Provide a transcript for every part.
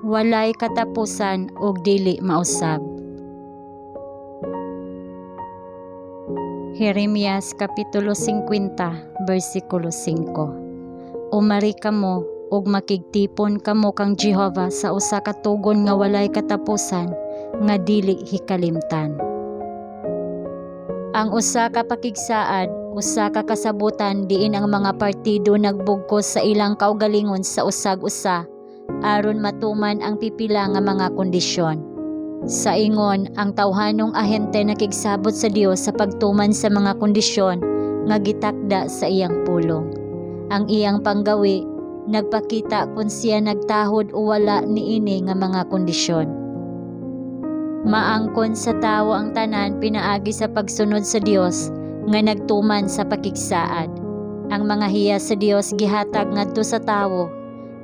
Walay katapusan ug dili mausab. Jeremias Kapitulo 50, versikulo 5. Umari kamo ug makigtipon kamo kang Jehova sa usa ka tugon nga walay katapusan nga dili hikalimtan. Ang usa ka pakigsaad usa ka kasabutan diin ang mga partido nagbugkos sa ilang kaugalingon sa usag usa aron matuman ang pipila nga mga kondisyon. Sa ingon, ang tawhanong ahente nakigsabot sa Dios sa pagtuman sa mga kondisyon nga gitakda sa iyang pulong. Ang iyang panggawi nagpakita kung siya nagtahod o wala niini nga mga kondisyon. Maangkon sa tawo ang tanan pinaagi sa pagsunod sa Dios nga nagtuman sa pakigsaad. Ang mga hiyas sa Dios gihatag ngadto sa tawo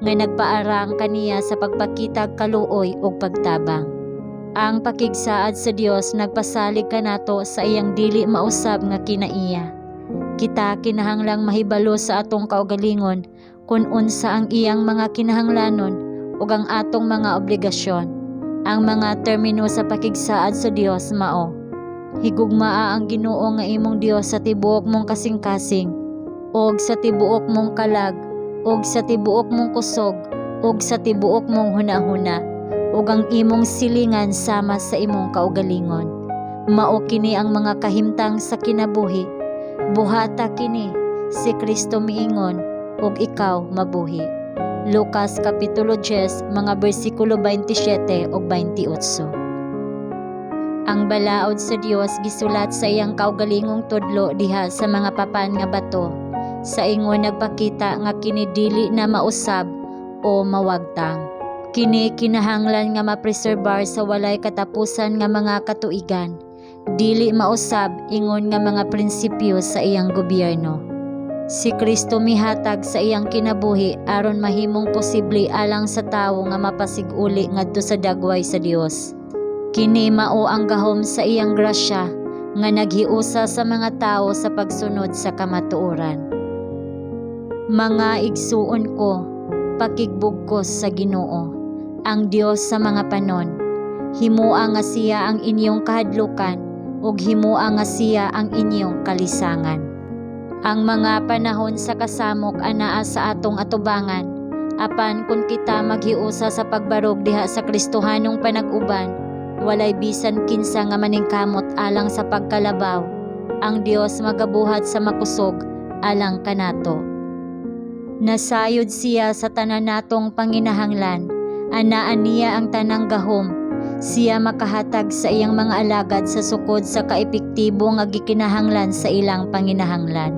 nga nagpaarang kaniya sa pagpakitag kaluoy ug pagtabang. Ang pakigsaad sa Dios nagpasalig kanato sa iyang dili mausab nga kinaiya. Kita kinahanglang mahibalo sa atong kaugalingon kung unsa ang iyang mga kinahanglanon ug ang atong mga obligasyon. Ang mga termino sa pakigsaad sa Dios mao: Higugmaa ang Ginoo nga imong Dios sa tibuok mong kasing-kasing ug sa tibuok mong kalag ug sa tibuok mong kusog ug sa tibuok mong hunahuna ug ang imong silingan sama sa imong kaugalingon. Mao kini ang mga kahimtang sa kinabuhi. Buhata kini, si Kristo miingon, ug ikaw mabuhi. Lucas Kapitulo 10, mga bersikulo 27 ug 28. Ang balaod sa Dios gisulat sa iyang kaugalingong tudlo diha sa mga papan nga bato. Sa ingon nagpakita nga kini dili na mausab o mawagtang. Kini kinahanglan nga mapreserbar sa walay katapusan nga mga katuigan. Dili mausab ingon nga mga prinsipyo sa iyang gobyerno. Si Kristo mihatag sa iyang kinabuhi aron mahimong posible alang sa tawo nga mapasiguli ngadto sa dagway sa Dios. Kini mao ang gahom sa iyang grasya nga naghiusa sa mga tawo sa pagsunod sa kamatuoran. Mga igsuon ko, pakigbugkos sa Ginoo, ang Dios sa mga panon. Himoa nga siya ang inyong kahadlukan ug himoa nga siya ang inyong kalisangan. Ang mga panahon sa kasamok anaa sa atong atubangan, apan kung kita maghiusa sa pagbarog diha sa Kristohanong panag-uban, walay bisan kinsa nga maningkamot alang sa pagkalabaw. Ang Dios magabuhat sa makusog alang kanato. Nasayod siya sa tanan natong panginahanglan. Anaa niya ang tanang gahom. Siya makahatag sa iyang mga alagad sa sukod sa kaepektibo nga gikinahanglan sa ilang panginahanglan.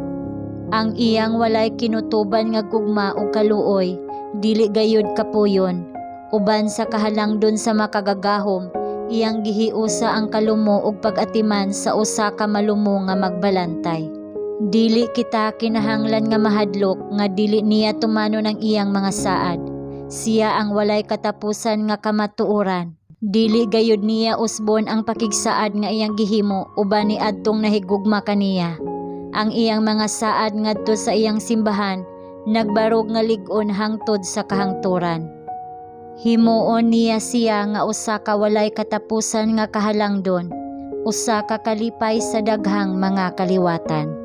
Ang iyang walay kinutuban nga gugma ug kaluoy dili gayud kapuyon. Uban sa kahalangdon sa Makagagahom, iyang gihiusa ang kalumo ug pag-atiman sa usa ka malumo nga magbalantay. Dili kita kinahanglan nga mahadlok nga dili niya tumanon ang iyang mga saad. Siya ang walay katapusan nga kamatuoran. Dili gayud niya usbon ang pakigsaad nga iyang gihimo uban niadtong nahigugma kaniya. Ang iyang mga saad ngadto sa iyang simbahan nagbarog nga lig-on hangtod sa kahangturan. Himuon niya siya nga usa ka walay katapusan nga kahalangdon, usa ka kalipay sa daghang mga kaliwatan.